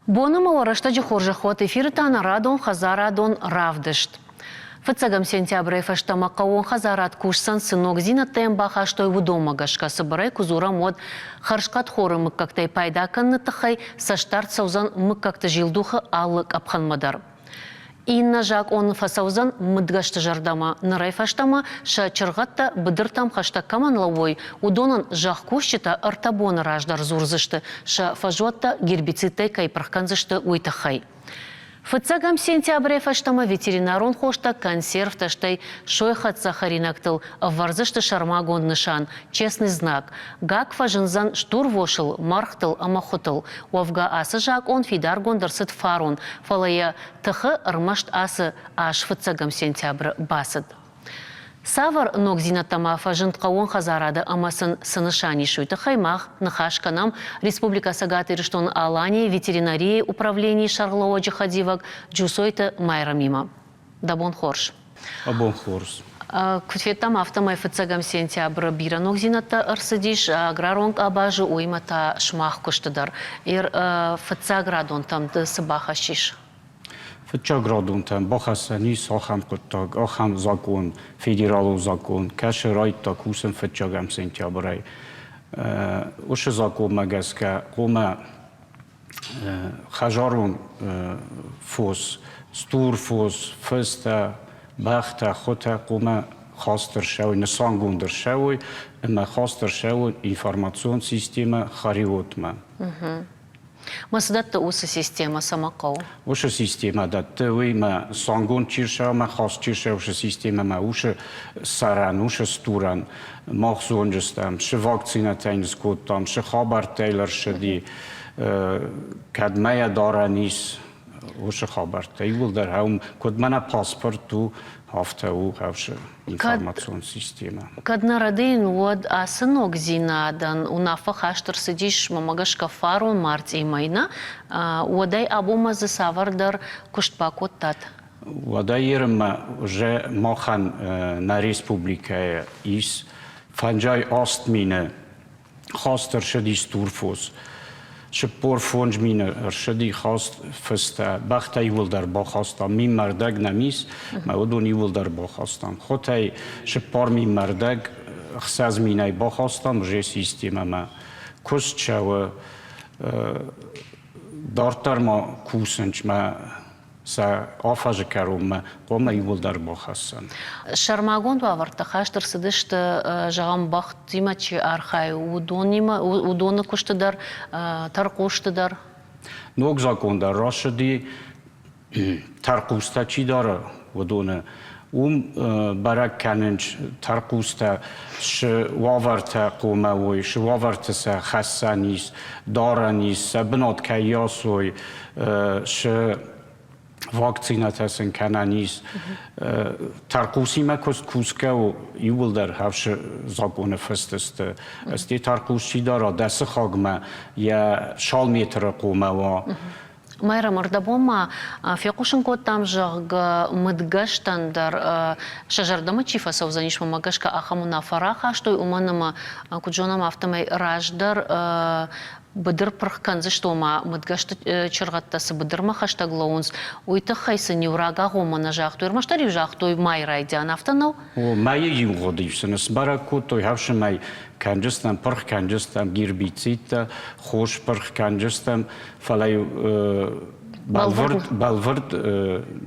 Бон ӕмӕ уӕ рӕстӕджы хорзӕх уӕд эфиры та нӕ радон хӕдзарадон равдыст. Фыццӕгӕм сентябрӕй фӕстӕмӕ хъӕууон хӕдзарад кусдзӕн, цы ногдзинӕдтӕ йӕм бахастой, уыдонмӕ гӕсгӕ. Цыбырӕй куы дзурӕм, уӕд хӕрзхъӕд хоры мыггӕгтӕй пайда кӕныны тыххӕй цӕстдард цӕудзӕн мыггӕгты зилдухы алы къӕпхӕнмӕ дӕр. Иннӕ закъон фӕцӕудзӕн мыдгӕсты зӕрдӕмӕ. Нырӕй фӕстӕмӕ сӕ чыргъӕдтӕ быдыртӕм хӕстӕг кӕмӕн лӕууой, уыдонӕн зӕхкусджытӕ ӕртӕ боны раздӕр дзурдзысты, сӕ фӕзуӕттӕ гербицидтӕй кӕй пырх кӕндзысты, уый тыххӕй. Фыццӕгӕм сентябрӕй фӕстӕмӕ ветеринарон хостӕ, консервтӕ, стӕй сойхӕццӕ хӕринӕгтыл ӕвӕрдзысты сӕрмагонд нысан «Честный знак». Гакк фӕзындзӕн стурвосыл, мӕргътыл ӕмӕ хуытыл. Уӕвгӕ ацы закъон фидаргонд ӕрцыд фарон, фӕлӕ йӕ тыхы ӕрмӕст ацы аз фыццӕгӕм сентябры бацыд. Цавӕр ногдзинӕдтӕ ма фӕзынд хъӕууон хӕдзарады ӕмӕ сын цы нысан ис, уый тыххӕй мах ныхас кӕнӕм Республикӕ Цӕгат Ирыстон-Аланийы ветеринарийы управленийы сӕргълӕууӕджы хӕдивӕг Джусойты Майрӕмимӕ. Дӕ бон хорз. Абон хорз. Куыд федтам, афтӕмӕй фыццӕгӕм сентябры бирӕ ногдзинӕдтӕ ӕрцыдис аграрон къабазы, уыимӕ та сымах куысты дӕр. Фыццаградонтӕм ды цы бахӕссис? Фыццаградонтӕм бахӕссӕн ис ахӕм хъуыддаг, ахӕм закъон, федералон закъон, кӕцы райдыдта кусын фыццӕгӕм сентябрӕй. Уыцы закъонмӕ гӕсгӕ хъуамӕ хӕдзарон фос, стур фос, фыстӕ, бӕхтӕ, хуытӕ хъуамӕ хаст ӕрцӕуой, нысангонд ӕрцӕуой ӕмӕ хаст ӕрцӕуой информацион системӕ Хариотмӕ. Ма цы дӕтты уыцы системӕ, цӕмӕ хъӕуы? Уыцы системӕ дӕтты, уый мӕ нысангонд чи рцӕуа ӕмӕ хаст чи рцӕуа, уыцы системӕмӕ уыцы сӕрӕн, уыцы стурӕн мах зонджыстӕм, цы вакцинӕтӕ йын скодтам, цы хабӕрттӕ йыл ӕрцыди, кӕдмӕ йӕ дарӕн ис, уыцы хабӕрттӕ иууылдӕр ӕм куыд мӕнӕ паспорт у, афтӕ у хӕфсы информацион системӕ. Кӕд нӕ рӕдийын, уӕд ацы ногдзинадӕн уынаффӕ хаст ӕрцыдис, мӕмӕ гӕсгӕ, фарон мартъийы мӕй нӕ, уӕдӕй абонмӕ дзы цавӕрдӕр куыст бакодтат? Уӕдӕ ерынмӕ уже махӕн нӕ республикӕйы ис 58 000 хаст ӕрцыди стурфос. 45 мины ӕрцыди хаст фыстӕ. Бӕхтӕ иууылдӕр бахастам. Мин мӕрдӕг нӕм ис, мӕ уыдон иууылдӕр бахастам. Хотӕй 4 мин мӕрдӕг 6 минӕй бахастам уже системӕмӕ. Куыст цӕуы, дарддӕр ма кусынц мӕ сӕ афӕдзы кӕронмӕ хъуамӕ иууылдӕр бахӕссӕм. Сӕрмагонд уавӕртӕ хаст ӕрцыдысты, зӕгъӕм, бӕхтимӕ чи архайы, уыдонимӕ, уыдоны куысты дӕр, тӕрхъусты дӕр. Ног закъон дӕр рацыди, тӕрхъустӕ чи дары, уыдоны. Уым бӕрӕг кӕнынц тӕрхъустӕ цы уавӕртӕ хъуамӕ уой, цы уавӕрты сӕ хӕссӕн ис, дарӕн ис, сӕ бынат кӕй ясой, цы вакцинӕтӕ сын кӕнӕн ис. Тӕрхъусимӕ куыст кусгӕ у, иууылдӕр хӕфсы законы фыст сты. Стӕй тӕрхъус чи дара, дӕ сыхагмӕ йӕ шал метры хъомӕ уа. Майрӕм, ӕрдӕбон ма фехъусын кодтам, зӕгъгӕ, мыдгӕстӕн дӕр сӕ зӕрдӕмӕ чи фӕцӕудзӕнис, уымӕ гӕсгӕ ахӕм уынаффӕ рахастой, уымӕн ӕмӕ, куыд зонӕм, афтӕмӕй раздӕр быдыр пырх кӕндзысты, ома мыдгӕсты чыргъӕдтӕ цы быдырмӕ хӕстӕг лӕууынц, уый тыххӕй сын-иу рагагъоммӕ нӕ загътой, ӕрмӕстдӕр-иу загътой майы райдиан, афтӕ нӕу? О, мӕйы ивгъуыд-иу сын сбӕрӕг кодтой ӕфсымӕй кӕнджыстӕм, пырх кӕнджыстӕм, гербицидтӕ, хос пырх кӕнджыстӕм, фӕлӕ-иу бӕлвырд, бӕлвырд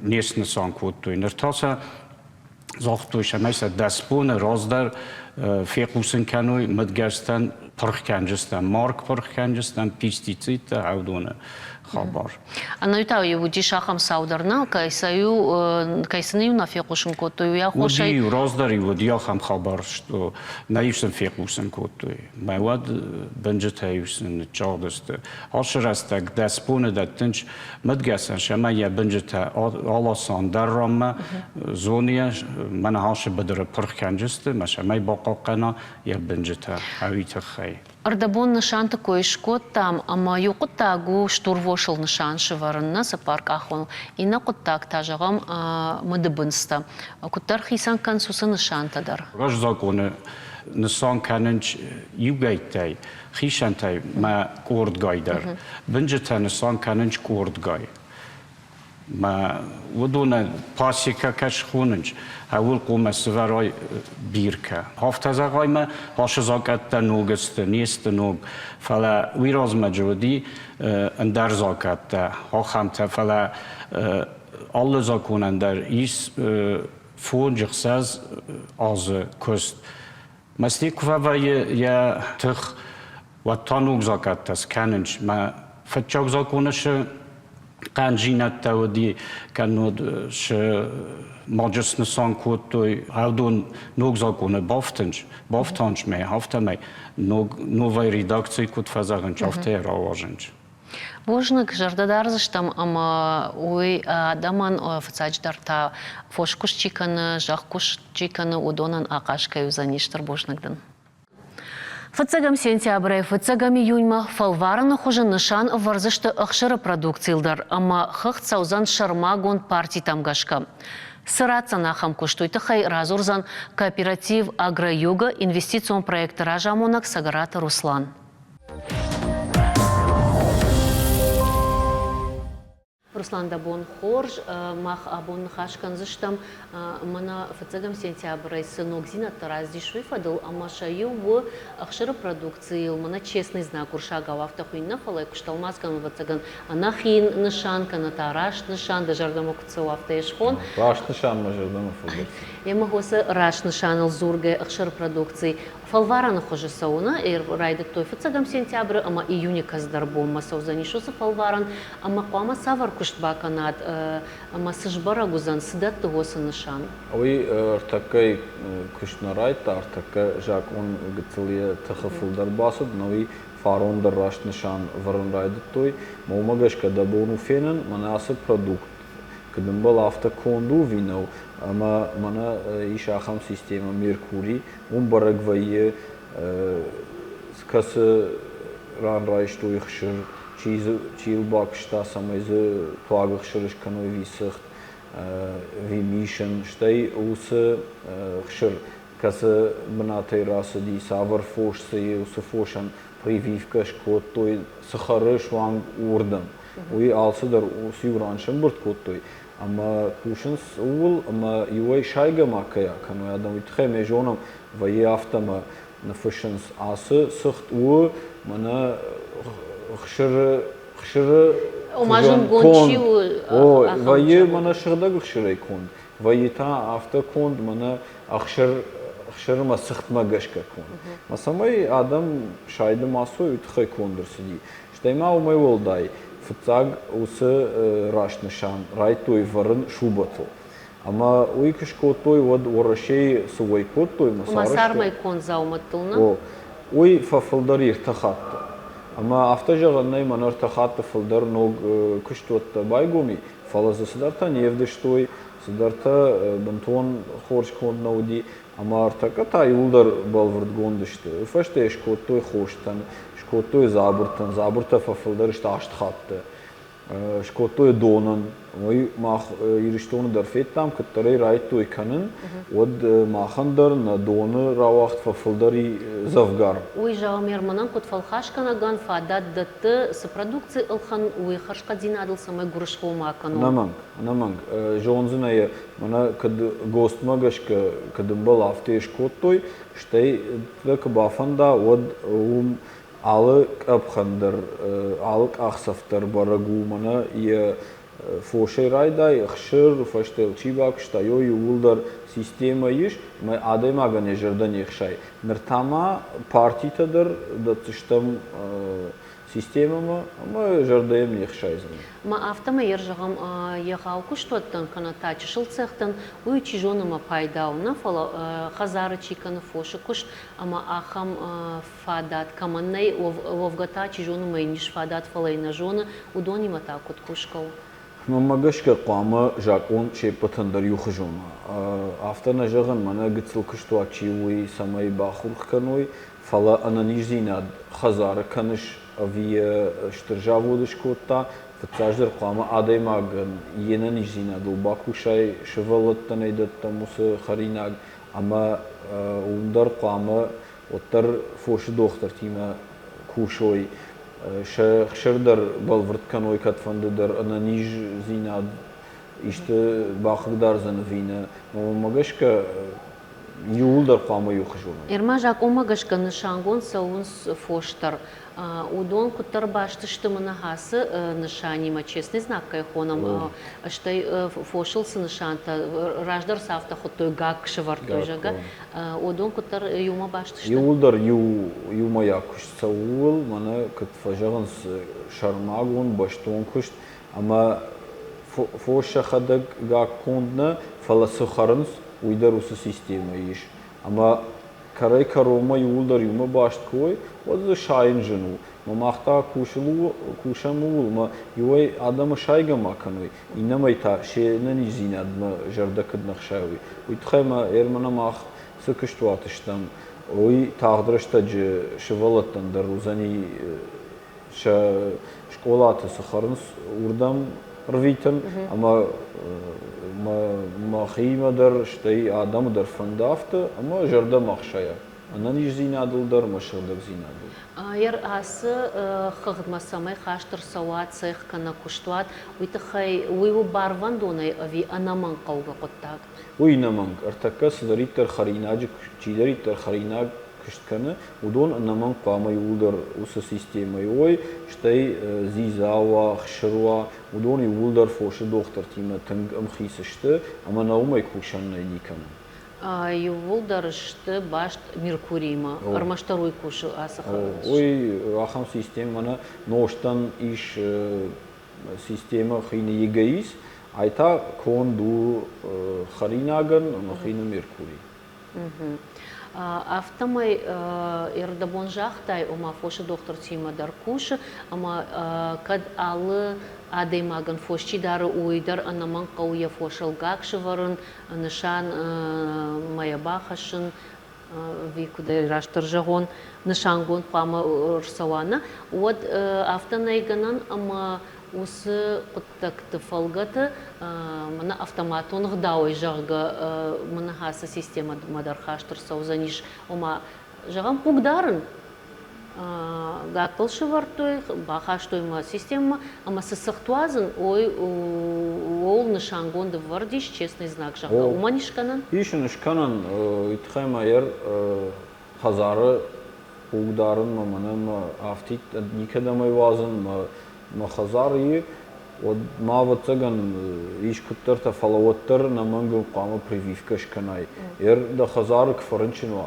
не снысан кодтой. Ныр та сӕ загътой, цӕмӕй сӕ 10 боны раздӕр фехъусын кӕной мыдгӕстӕн, пырх кӕнджыстӕм, марг пырх кӕнджыстӕм, пестицидтӕ, уыдоны хабар. Ӕнӕуи та уыдис ахӕм цау дӕр нӕ, кӕй сӕ-иу кӕй сын-иу нӕ фехъусын кодтой, уый аххосӕй. Уыди, раздӕр-иу уыди ахӕм хабар, что нӕ-иу сын фехъусын кодтой. Мӕ уӕд бынджытӕ-иу сын ныццагъдысты. Ацы рӕстӕг 10 боны дӕттынц мыдгӕсӕн, сӕмӕ йӕ бынджытӕ аласан дӕр ранмӕ зоны мӕнӕ ацы быдыры пырх кӕнджысты, мӕ сӕмӕй бахъахъхъӕна йӕ бынджытӕ ӕви тыххӕй. Ӕрдӕбон нысанты кой скодтам, ӕмӕ иу хъуыддаг у стурвосыл нысан сӕвӕрын, нӕ цыппаркъахоныл. Иннӕ хъуыддаг та, зӕгъӕм, мыдыбындзтӕ. Куыддӕр хицӕн кӕнынц уыцы нысантӕ дӕр. Раз законы. Нысан кӕнынц иугӕйттӕй, хицӕнтӕй мӕ къордгай дӕр. Бынджытӕ нысан кӕнынц къордгай. Мӕ уыдонӕн пасека кӕс хонынц, ӕуыл хъуамӕ сывӕрой биркӕ. Афтӕ зӕгъай мӕ, ацы закъӕттӕ ног сты, не сты ног, фӕлӕ уый размӕджы уыди ӕндӕр закъӕттӕ, ахӕмтӕ, фӕлӕ алы законӕн дӕр ис 5-6 азы куыст. Мӕсти куы фӕвӕййы йӕ тых, уӕд та ног закъӕттӕ скӕнынц. Мӕ фыццаг законы цы хъӕндзинӕдтӕ уыди, кӕннод цы маджы снысан кодтой, уыдон ног законы бафтынц, бафтанчмӕ, афтӕмӕй ног, новой редакцийы куыд фӕзӕгъынц, афтӕ йӕ рауадзынц. Бузныг, зӕрдӕ дардзыстӕм ӕмӕ уый адӕмӕн, фыццаджыдӕр та фоскуыст чи кӕны, зӕхкуыст чи кӕны, уыдонӕн ахъаз кӕй уыдзӕни. Стыр бузныг дын. Фыццӕгӕм сентябрӕй фыццӕгӕм июньмӕ фӕлварӕны хуызы нысан ӕвӕрдзысты ӕхсыры продукцийыл дӕр ӕмӕ хыгъд цӕудзӕн сӕрмагонд партитӕм гӕсгӕ. Цы ратдзӕн ахӕм куыст, уый тыххӕй радзурдзӕн кооператив «Агроюга» инвестицион проекты разамонӕг Цӕгӕраты Руслан. Руслан, дӕ бон хорз. Мах абон ныхас кӕндзыстӕм, мӕнӕ фыццӕгӕм сентябрӕй цы ногдзинӕдтӕ рацыдис, уый фӕдыл ӕмӕ сӕ иу у ӕхсыры продукцийыл мӕнӕ честный знак уырыссагау афтӕ хуыйны, нӕ фӕлӕ куы стӕлмац кӕнӕм, ӕвӕццӕгӕн, ӕнӕхин нысан кӕнӕ та раст нысан, дӕ зӕрдӕмӕ куыд цӕуы, афтӕ йӕ схон. Раст нысан мӕ зӕрдӕмӕ фылдӕр. Емӕ уыцы раст нысаныл дзургӕ ӕхсыры продукци Фӕлварӕны хуызы цӕуыны райдыдтой фыццӕгӕм сентябры ӕмӕ июны кӕцыдӕр бонмӕ цӕудзӕнис уыцы фӕлварӕн ӕмӕ хъуамӕ цавӕр куыст бакӕнат ӕмӕ цы сбӕрӕг уыдзӕн, цы дӕтты уыцы нысан? Уый ӕртӕккӕйы куыст нӕ райдыдта, ӕртӕккӕ закъон гыццыл йӕ тыхы фылдӕр бацыд, но уый фарон дӕр раст нысан ӕвӕрын райдыдтой. Мӕ уымӕ гӕсгӕ дӕ бон у фенын, мӕнӕ ацы продукт куыд ӕмбӕлы, афтӕ конд у ӕви нӕу, ӕмӕ мӕнӕ ис ахӕм системӕ Меркурий, уым бӕрӕг вӕййы, кӕцы ран райстой ӕхсыр, чи дзы чи йыл бакуыста, цӕмӕй дзы туаг ӕхсыр скӕной ӕви цыхт, ӕви мисын, стӕй уыцы ӕхсыр кӕцы бынатӕй рацыди, цавӕр фос дзы и, уыцы фосӕн прививкӕ скодтой, цы хӕры суанг уырдӕм. Уый алцыдӕр уыцы иу ран сӕмбырд кодтой ӕмӕ кусынц ууыл, ӕмӕ иуӕй сайгӕ ма кӕй акӕной адӕм, уый тыххӕй мӕ зонӕм, вӕййы афтӕ ӕмӕ ныффыссынц, ацы цыхт у мӕнӕ хсыры хсыры Ома зындгонд чи у, О, вӕййы мӕнӕ сыгъдӕг ӕхсырӕй конд, вӕййы та афтӕ конд мӕнӕ ӕхсыр ӕхсырмӕ цыхтмӕ гӕсгӕ конд. Мӕ цӕмӕй адӕм сайды ма суой, уый тыххӕй конд ӕрцыди. Стӕй ма уымӕй уӕлдай, фыццаг уыцы раст нысан райдтой вӕрын шубӕтыл. Ӕмӕ уый куы скодтой, уӕд Уӕрӕсейы цы уӕй кодтой ӕмӕ цы арӕзтой… конд дзаумӕттыл, нӕ? О, уый фӕфылдӕр и ӕртӕ хатты. Ӕмӕ афтӕ зӕгъӕн нӕй, мӕнӕ ӕртӕ хатты фылдӕр ног куыстуӕттӕ байгом и, фӕлӕ дзы цыдӕртӕ не вдыстой, цыдӕртӕ бынтон хорз конд нӕ уыди. Ӕмӕ ӕртӕккӕ та иууылдӕр бӕлвырдгонд сты. Уый фӕстӕ скодтой хостӕн, скодтой дзабыртӕн, дзабыртӕ фӕфылдӕр сты аст хатты. Скодтой донӕн. Уый мах Ирыстоны дӕр федтам, куыддӕр ӕй райдтой кӕнын, уӕд махӕн дӕр нӕ доны рауагъд фӕфылдӕр и дзӕвгар. Уый зӕгъӕм, мӕнӕн куыд фӕлхасгӕнӕгӕн фадат дӕтты, цы продукци ӕлхӕн, уый хӕрзхъӕддзинадыл цӕмӕй гуырысхо ма кӕнон. Ӕнӕмӕнг, ӕнӕмӕнг. Зондзынӕ йӕ, мӕнӕ куыд ГОСТ-мӕ гӕсгӕ куыд ӕмбӕлы, афтӕ скодтой, стӕй дӕ куы бафӕнда, уӕд уым алы къӕпхӕн дӕр, алы къахдзӕф дӕр бӕрӕг у, мӕнӕ йӕ фосӕй райдай, ӕхсыр, фӕстӕ йыл чи бакуыста, йо иууылдӕр системӕ ис, ӕмӕ адӕймагӕн йӕ зӕрдӕ не хсайы. Ныр та ма партитӕ дӕр дӕтдзыстӕм системӕмӕ ӕмӕ зӕрдӕ йӕм не хсайдзӕн. Ма афтӕмӕй йӕ зӕгъӕм, егъау куыстуӕттӕн кӕнӕ та чысыл цехтӕн уый чи зоны ӕмӕ пайда у, нӕ фӕлӕ хӕдзары чи кӕны фосы куыст ӕмӕ ахӕм фадат кӕмӕн нӕй, уӕвгӕ та чи зоны ӕмӕ йын ис фадат, фӕлӕ йын нӕ зоны, уыдонимӕ та куыд кусгӕ у? Мӕнмӕ гӕсгӕ хъуамӕ закъон се ппӕтӕн дӕр иухуызон уа. Афтӕ нӕ зӕгъын, мӕнӕ гыццыл куыстуат чи у, уый цӕмӕй бахурх кӕной, фӕлӕ ӕнӕниздзинад хӕдзары кӕныс ӕви йӕ стыр заводы скодта, фыццаджыдӕр хъуамӕ адӕймагӕн йе нӕниздзинадыл бакусай, сывӕллӕттӕн ӕй дӕттӕм уыцы хӕринаг ӕмӕ уым дӕр хъуамӕ. уӕддӕр фосы дохтыртимӕ кусой, сӕ хсыр дӕр бӕлвырд кӕной кӕдфӕнды дӕр ӕнӕниздзинад исты бахъыгдардзӕн ӕви нӕ. Уымӕ гӕсгӕ иууылдӕр хъуамӕ иухуызон уой. Ерма закъонмӕ гӕсгӕ нысангонд цӕуынц фос дӕр. Уыдон куыддӕр баст сты мӕнӕ ацы нысанимӕ, честный знак кӕй хонӕм, стӕй фосыл цы нысантӕ, раздӕр сӕ афтӕ хуыдтой, гакк сӕвӕрдтой, зӕгъгӕ, уыдон куыддӕр иумӕ баст сты? Иууылдӕр иу иумӕйаг куыст цӕуы ууыл, мӕнӕ куыд фӕзӕгъынц, сӕрмагонд, бӕстон куыст ӕмӕ фос сӕхӕдӕг гакконд нӕ, фӕлӕ цы хӕрынц, уый дӕр уыцы системӕйы ис. Ӕмӕ кӕрӕй-кӕронмӕ иууылдӕр иумӕ баст куы уой, уӕд дзы сайын зын у. Мӕ мах та кусӕм ууыл, ӕмӕ иуӕй адӕмы сайгӕ ма кӕной, иннӕмӕй та се нӕниздзинадмӕ зӕрдӕ куыд нӕ хсайой. Уый тыххӕй ма Эрмана мах цы куыстуаты стӕм, уый тагъд рӕстӕджы сывӕллӕттӕн дӕр уыдзӕни сӕ скъолаты цы хӕрынц, уырдӕм рвитын ӕмӕ мӕхимӕ дӕр, стӕй адӕмы дӕр фӕнды афтӕ, ӕмӕ зӕрдӕмӕ ӕхсайа ӕнӕниздзинадыл дӕр ӕмӕ сыгъдӕгдзинадыл. Ер ацы хыгъдмӕ цӕмӕй хаст ӕрцӕуа цех кӕнӕ куыстуат, уый тыххӕй уый у барвӕндонӕй ӕви ӕнӕмӕнгхъӕугӕ хъуыддаг? Уый ӕнӕмӕнг. Ӕртӕккӕ цыдӕриддӕр хӕринаджы чидӕриддӕр хӕринаг куыст кӕны, уыдон ӕнӕмӕнг хъуамӕ иууылдӕр уыцы системӕйы уой, стӕй дзидза уа, хсыр уа, уыдон иууылдӕр фосы дохтыртимӕ тынг ӕмхиц сты ӕмӕ нӕ уымӕй кусӕн нӕй никӕмӕн. Иууылдӕр сты баст Меркуриимӕ, ӕрмӕстдӕр уый кусы ацы Уый ахӕм системӕ нӕ нозтӕн ис системӕ хины егоиз, ай та конд у хӕринагӕн ӕмӕ хины Меркурий. Афтӕмӕй ӕрдӕбон загътай, ома фосы дохтыртимӕ дӕр кусы, ӕмӕ кӕд алы адӕймагӕн фос чи дары, уый дӕр ӕнӕмӕнг хъӕуы йӕ фосыл гакк сӕвӕрын, нысан ма йӕ бахӕссын, ӕви куыдӕй растдӕр зӕгъон, нысангонд хъуамӕ рцӕуа, нӕ, уӕд афтӕ нӕй гӕнӕн, ӕмӕ уыцы хъуыддӕгты фӕлгӕты мӕнӕ автоматон ӕгъдауӕй, зӕгъгӕ, мӕнӕ ацы системӕмӕ дӕр хаст ӕрцӕудзӕнис, ома, зӕгъӕм, хъуг дарын гаккыл сӕвӕрдтой, бахастой мӕ системӕмӕ ӕмӕ цы цыхт уадзын, уый ууыл нысангонд ӕвӕрд ис, честный знак, зӕгъгӕ, уымӕн ис скӕнӕн? Ис ын скӕнӕн, уый тыххӕй ма йӕ хӕдзары хъуг дарынмӕ мӕнӕ мӕ афтид никӕдӕм ӕй уадзын, мӕ хӕдзары и, уӕд ма, ӕвӕццӕгӕн, ис куыддӕртӕ, фӕлӕ уӕддӕр ӕнӕмӕнг хъуамӕ прививкӕ скӕнай. Ер дӕ хӕдзары куы фӕрынчын уа,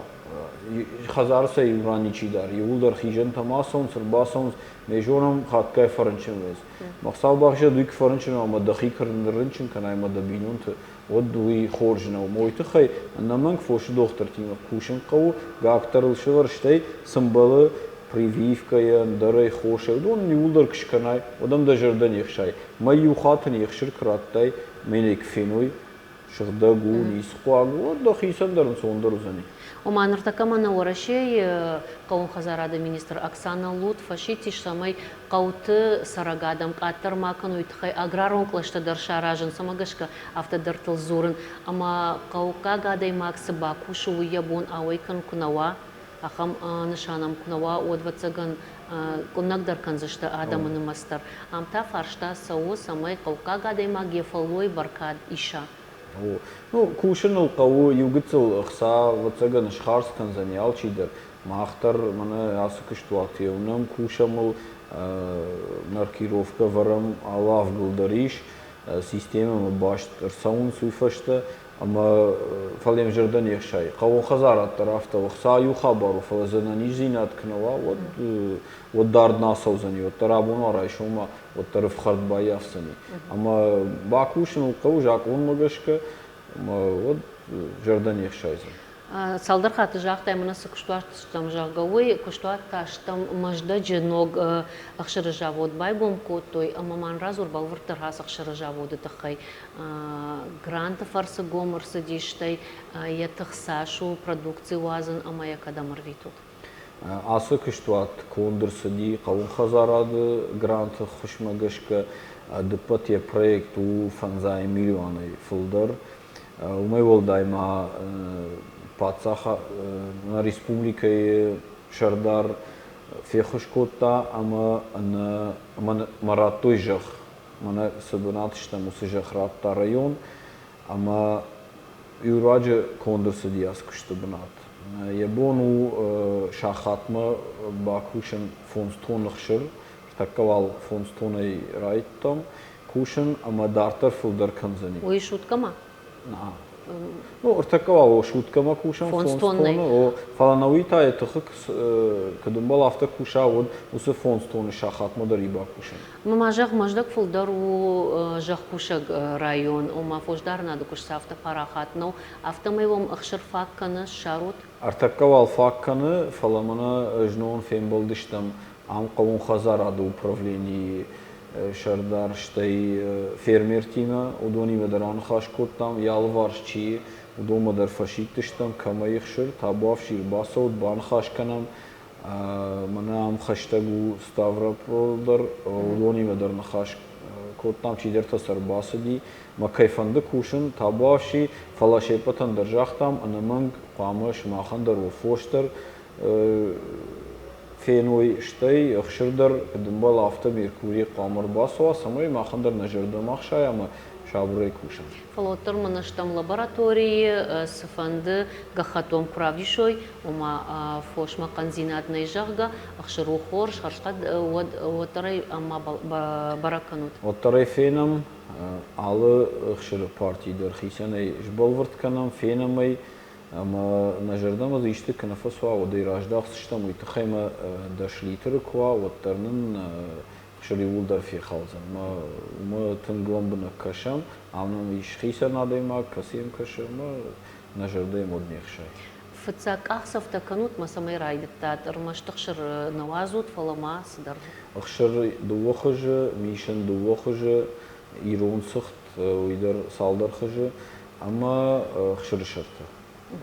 хӕдзары сӕ иу ран ничи дары, иууылдӕр хизӕнтӕм ацӕуынц, ӕрбацӕуынц, ме зонӕм, хатгай фӕрынчын вӕййынц. Мӕ Хуыцау бахизӕд, уый куы фӕрынчын уа ӕмӕ дӕхи куы ныррынчын кӕнай ӕмӕ дӕ бинонты, уӕд уый хорз нӕу. Уый тыххӕй ӕнӕмӕнг фосы дохтыртимӕ кусын хъӕуы, гакк-дӕр ыл сӕвӕр, стӕй цы мбӕлы прививкӕйӕ, ӕндӕрӕй, хосӕй, уыдон иууылдӕр куы скӕнай, уӕд ӕм дӕ зӕрдӕ не хсайы. Мӕ иу хатт ын ӕхсыр куы радтай, мӕнӕ куы феной, сыгъдӕг у, ницы хъуаг у, уӕд дӕхицӕн дӕр ӕнцондӕр уыдзӕни. Ома ныртӕккӕ мӕнӕ Уӕрӕсейы хъӕууон хӕдзарады министр Оксана Лут фӕсидтис, цӕмӕй хъӕуты цӕрӕг адӕм къаддӕр ма кӕной, тыххӕй аграрон кълӕстӕ дӕр саразын, цӕмӕ гӕсгӕ афтӕ дӕрдтыл дзурын, ӕмӕ хъӕуккаг адӕймаг цы бакусы, уый йӕ бон ауӕй кӕнын куы нӕ уа, ахӕм нысан ӕм куы нӕ уа, уӕд, ӕвӕццӕгӕн, къуыннӕгдӕр кӕндзысты адӕмы нымӕц дӕр. Ам та фарста цӕуы, цӕмӕй хъӕуккаг адӕймаг йӕ фӕллойы бӕркад иса. Ну, кусыныл хъӕуы иу гыццыл ӕхца, ӕвӕццӕгӕн, схардз кӕндзӕни алчидӕр. Мах дӕр мӕнӕ ацы куыстуаты уынӕм, кусӕм ыл, маркировкӕ ӕвӕрӕм, алы авгыл дӕр ис, системӕмӕ баст ӕрцӕуынц уый фӕстӕ, ӕмӕ фӕлӕ йӕм зӕрдӕ не хсайы. Хъӕууон хӕдзарад дӕр афтӕ у, ӕхца иу хабар у, фӕлӕ дзы ӕнӕниздзинад куы нӕ уа, уӕд, уӕд дард нӕ ацӕудзӕни, уӕддӕр абон уа, райсом уа, уӕддӕр ӕфхӕрд баййафдзӕни. Ӕмӕ бакусыныл хъӕуы закъонмӕ гӕсгӕ, ӕмӕ уӕд зӕрдӕ не хсайдзӕн. Цалдӕр хатты загътай, мӕнӕ цы куыстуат стӕм, зӕгъгӕ, уый куыстуат та стӕм Мӕздӕджы ног ӕхсыры завод байгом кодтой, ӕмӕ ма радзур бӕлвырддӕр ацы ӕхсыры заводы тыххӕй. Гранты фӕрцы гом ӕрцыдис, стӕй йӕ тых цас у продукци уадзын ӕмӕ йӕ кӕдӕм ӕрвитут? Ацы куыстуат конд ӕрцыди хъӕууон хӕдзарады гранты ххуысмӕ гӕсгӕ. Ӕдыппӕт йӕ проект у фӕндзай милуанӕй фылдӕр. Уымӕй уӕлдай ма Паддзаха нӕ республикӕйы сӕрдар феххуыс кодта ӕмӕ ӕмӕ радтой зӕхх. Мӕнӕ цы бынат стӕм, уыцы зӕхх радта район ӕмӕ иу раджы конд ӕрцыди ацы куысты бынат. Йӕ бон у сахатмӕ бакусын 5 тонны хсыр, тӕккӕ уал 5 тоннӕй райдтам кусын ӕмӕ дарддӕр фылдӕр кӕндзӕни. Уый суткӕмӕ? Ну, ӕртӕккӕ уал суткӕмӕ кусӕм 5 тонны. Фӕлӕ науи та йӕ тыхы куыд ӕмбал, афтӕ куса, уӕд уыцы 5 тонны сахатмӕ дӕр и бакусӕн. Ма зӕгъ, Мӕздӕг фылдӕр у зӕхкусӕг район, ома фосдарынады куыст афтӕ парахат нӕу, афтӕмӕй уӕм ӕхсыр фаг кӕны, ссарут? Ӕртӕккӕ уал фаг кӕны, фӕлӕ мӕнӕ знон фембӕлдыстӕм ам хъӕууон хӕдзарады управленийы сӕрдар, стӕй фермертимӕ, уыдонимӕ дӕр аныхас кодтам, йӕ алыварс чи и, уыдонмӕ дӕр фӕсидтыстӕм, кӕмӕй ӕхсыр, табуафсир, бацӕут, баныхас кӕнӕм. Мӕнӕ ам хӕстӕг у Ставрополь дӕр, уыдонимӕ дӕр ныхас кодтам, чидӕртӕ сӕ ӕрбацыди. Мӕ кӕй фӕнды кусын, табуафси, фӕлӕ се ппӕтӕн дӕр загътам, ӕнӕмӕнг хъуамӕ сымахӕн дӕр уӕ фос дӕр феной, стӕй ӕхсыр дӕр, куыд ӕмбӕлы, афтӕ Меркурий хъуамӕ ӕрбацӕуа, цӕмӕй махӕн дӕр нӕ зӕрдӕ ма хсайа ӕмӕ сабырӕй кусӕм. Фӕлӕ уӕддӕр мӕнӕ стӕм лабораторийы, цыфӕнды гӕххӕтт уӕм куы равдисой, ома фосмӕ хъӕндзинад нӕй, зӕгъгӕ, ӕхсыр у хорз, хӕрзхъӕд, уӕд уӕддӕр ӕй ма бӕрӕг кӕнут. Уӕддӕр ӕй фенӕм, алы ӕхсыры парти дӕр хицӕнӕй сбӕлвырд кӕнӕм, фенӕм ӕй, ӕмӕ нӕ зӕрдӕмӕ дзы исты куы нӕ фӕцӕуа, уӕд ӕй раздахдзыстӕм, уый тыххӕй ма 10 литры куы уа, уӕддӕр нын ӕхсыр иууылдӕр фехалдзӕн. Ӕмӕ уымӕ тынг лӕмбынӕг кӕсӕм, ам нӕм ис хицӕн адӕймаг, кӕцы йӕм кӕсы, ӕмӕ нӕ зӕрдӕ йӕм уӕд не хсайы. Фыццаг къахдзӕфтӕ кӕнут мӕ цӕмӕй райдыдтат, ӕрмӕст ӕхсыр нӕ уадзут, фӕлӕ ма цыдӕр. Ӕхсыр дыууӕ хуызы, мисын дыууӕ хуызы, ирон цыхт, уый дӕр цалдӕр хуызы ӕмӕ ӕхсырысӕртӕ.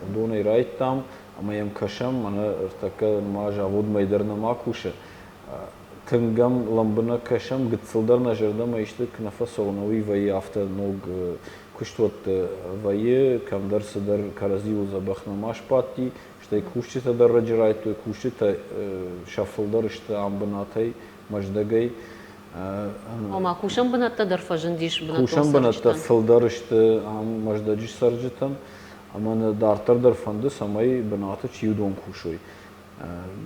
Уыдонӕй райдтам ӕмӕ йӕм кӕсӕм, мӕнӕ ӕртӕккӕ ма заводмӕ дӕр нӕма кусы. Тынг ӕм лӕмбынӕг кӕсӕм, гыццыл дӕр нӕ зӕрдӕмӕ исты куы нӕ фӕцӕуы, уый вӕййы афтӕ ног куыстуӕтты вӕййы, кӕмдӕр цыдӕр кӕрӕдзиуыл дзӕбӕх нӕма сбадти, стӕй кусджытӕ дӕр раджы райдтой, кусджытӕ сӕ фылдӕр сты ам бынатӕй, Мӕздӕгӕй. Ома кусӕн бынӕттӕ дӕр фӕзындис бынӕттон Кусӕн бынӕттӕ фылдӕр сты ам Мӕздӕджы цӕрджытӕн, ӕмӕ нӕ дарддӕр дӕр фӕнды, цӕмӕй бынаты чи уыдон кусой.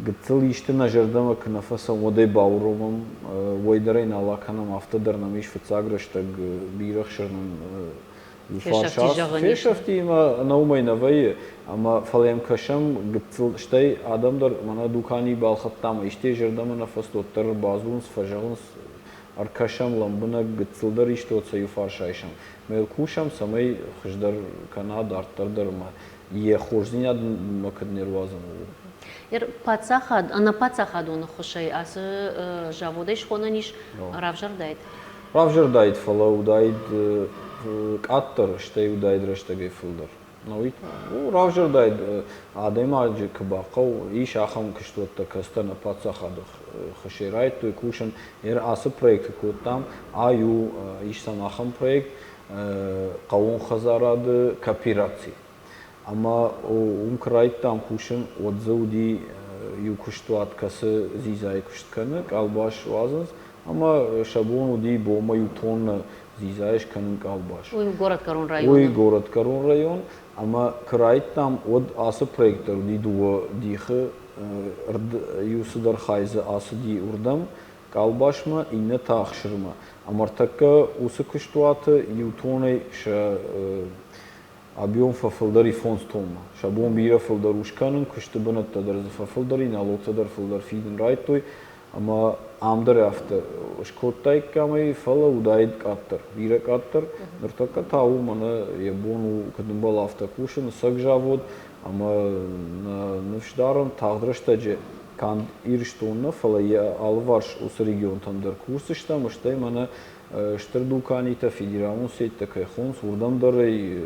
Гыццыл исты нӕ зӕрдӕмӕ куы нӕ фӕцӕуы, уӕд ӕй бауромӕм, уӕй дӕр ӕй нал акӕнӕм, афтӕ дӕр нӕм ис фыццаг рӕстӕг бирӕ хсыр нын Фесӕфти ӕмӕ ӕнӕ уымӕй нӕ вӕййы, ӕмӕ фӕлӕ йӕм кӕсӕм гыццыл, стӕй адӕм дӕр мӕнӕ дуканийы балхӕдтам, истӕй зӕрдӕмӕ нӕ фӕцыд, уӕддӕр ӕрбадзурынц, фӕзӕгъынц, ӕркӕсӕм лӕмбынӕг, гыццыл дӕр исты уӕд сӕ иу фарс айсӕм. Мӕ йыл кусӕм, цӕмӕй хуыздӕр кӕна дарддӕр дӕр ӕмӕ йӕ хорздзинад нынмӕ куыд не руадзӕм, ууыл. Паддзахад, ӕнӕпаддзахадон ӕххуысӕй ацы заводӕй схонӕн ис равзӕрдаид? Равзӕрдаид, фӕлӕ уыдаид къаддӕр, стӕй уыдаид рӕстӕгӕй фылдӕр. Науид равзӕрдаид, адӕймаджы куы бахъӕуы, ис ахӕм куыстуӕттӕ, кӕцытӕ нӕ паддзахады хӕсӕй райдыдтой кусын. Ацы проекты кодтам, ай у, ис сӕм ахӕм проект, хъӕууон хӕдзарады коопераци. Ӕмӕ уым куы райдыдтам кусын, уӕд дзы уыди иу куыстуат, кӕцы дзидзайы куыст кӕны, къалбас уадзынц, ӕмӕ сӕ бон уыди бонмӕ иу тоннӕ дзидзайы скӕнын къалбас. Уый горӕтгӕрон район. Уый горӕтгӕрон район. Ӕмӕ куы райдыдтам, уӕд ацы проект дӕр уыди дыууӕ дихы. Иу цыдӕр хай дзы ацыди уырдӕм, къалбасмӕ, иннӕ та ӕхсырмӕ. Ӕмӕ ӕртӕккӕ уыцы куыстуаты иу тоннӕй сӕ Объем фӕфылдӕр и 5 тоннӕ. Сӕ бон бирӕ фылдӕр у скӕнын, куысты бынӕттӕ дӕр дзы фӕфылдӕр и, налогтӕ дӕр фылдӕр фидын райдыдтой. Ӕмӕ ам дӕр афтӕ скодтаиккам ӕй, фӕлӕ уыдаид къаддӕр, бирӕ къаддӕр. Ныртӕккӕ та у мӕнӕ йӕ бон у, куыд ӕмбӕлы, афтӕ кусын, ӕцӕг завод. Ӕмӕ нӕ ныфс дарӕм, тагъд рӕстӕджы канд Ирыстон нӕ, фӕлӕ йӕ алыварс уыцы регионтӕм дӕр кусдзыстӕм, стӕй мӕнӕ стыр дуканитӕ, федералон сеттӕ кӕй хонынц, уырдӕм дӕр ӕй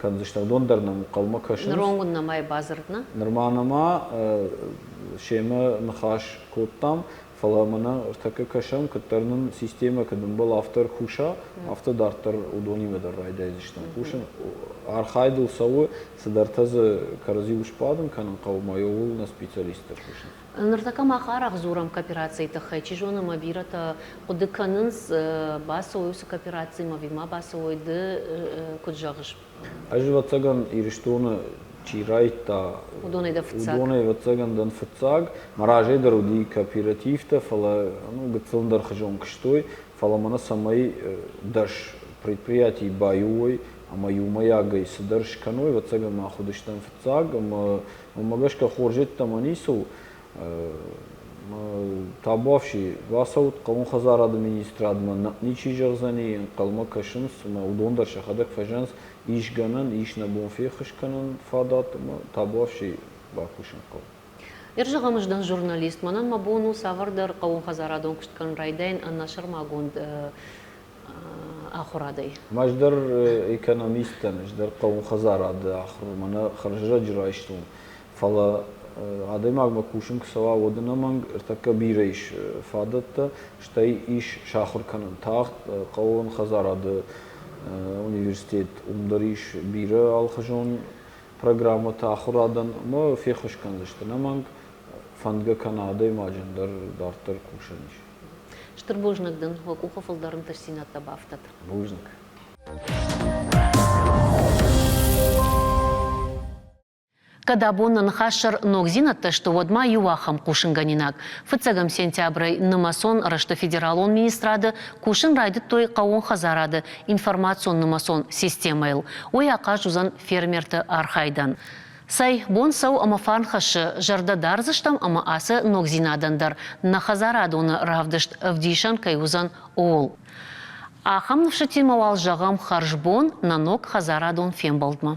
кӕндзыстӕм. Уыдон дӕр нӕм ӕнхъӕлмӕ кӕсынц. Ныронг уын нӕма бадзырд, нӕ? Нырма нӕма семӕ ныхас кодтам, фӕлӕ Фӕлӕ мӕнӕ ӕртӕккӕ кӕсӕм, куыддӕр нын системӕ куыд ӕмбӕлы, афтӕ ӕркуса, афтӕ дарддӕр уыдонимӕ дӕр райдайдзыстӕм кусын. Архайдыл цӕуы, цыдӕртӕ дзы кӕрӕдзиуыл сбадын кӕнын хъӕуы, ӕмӕ ууыл нӕ специалисттӕ кусынц. Ныртӕккӕ мах арӕх дзурӕм кооперацийы тыххӕй. Чи зоны, ӕмӕ бирӕтӕ хъуыды кӕнынц, бацӕуой уыцы кооперацимӕ ӕви ма бацӕуой, ды куыд зӕгъыс? Ӕз, ӕвӕццӕгӕн, Ирыстоны чи райдта, уыдонӕй дӕ фыццаг? Уыдонӕй, ӕвӕццӕгӕн, дӕн фыццаг. Мӕ разӕй дӕр уыди кооперативтӕ, фӕлӕ ну, гыццыл ӕндӕрхуызон куыстой. Фӕлӕ мӕнӕ цӕмӕй 10 предприятийы баиу уой ӕмӕ иумӕйагӕй цыдӕр скӕной, ӕвӕццӕгӕн, мах уыдыстӕм фыццаг. Ӕмӕ уымӕ гӕсгӕ хорз йеддӕмӕ ницы у. Табуафси, бацӕут хъӕууон хӕдзарады министрадмӕ, ничи зӕгъдзӕни, ӕнхъӕлмӕ кӕсынц, ӕмӕ уыдон дӕр сӕхӕдӕг фӕзӕнц, ис гӕнӕн, ис нӕ бон феххуыс кӕнын фадат, ӕмӕ табуафси бакусын хъӕуы. Ӕрзӕгъӕм, ӕз дӕн журналист. Мӕнӕн мӕ бон у цавӕрдӕр хъӕууонхӕдзарадон куыст кӕнын райдайын ӕнӕсӕрмагонд ахуырадӕй. Ӕз дӕр экономист дӕн, ӕз дӕр хъӕууон хӕдзарады ахуыр мӕнӕ хӕрзрӕджы райстон. Фӕлӕ адӕймагмӕ кусын куы цӕуа, уӕд ӕнӕмӕнг ӕртӕккӕ бирӕ ис фадӕттӕ, стӕй ис сахуыр кӕнын тагъд хъӕууон хӕдзарады университет, уым дӕр ис бирӕ алыхуызон программӕтӕ ахуырадӕн ӕмӕ феххуыс кӕндзысты ӕнӕмӕнг, фӕндгӕ кӕна адӕймаджы ӕндӕр дарддӕр кусӕн ис. Стыр бузныг дын, уӕ къухы фылдӕр ӕнтыстдзинӕдтӕ бафтӕд. Бузныг. Кӕд абон нӕ ныхассӕр ногдзинӕдтӕ сты, уӕд ма иу ахӕм хъусынгӕнинаг. Фыццӕгӕм сентябрӕй нымӕцон рӕзты федералон министрады кусын райдыдтой хъӕууон хӕдзарады информацион-нымӕцон системӕйыл. Уый ахъаз уыдзӕн фермерты архайдӕн. Цӕй, бон цӕуы ӕмӕ фарн хӕссы, зӕрдӕ дардзыстӕм ӕмӕ ацы ногдзинадӕн дӕр нӕ хӕдзарадоны равдыст ӕвдисӕн кӕй уыдзӕн, ууыл. Ахӕм ныфсытимӕ уал зӕгъӕм хӕрзбон нӕ ног хӕдзарадон фембӕлдмӕ.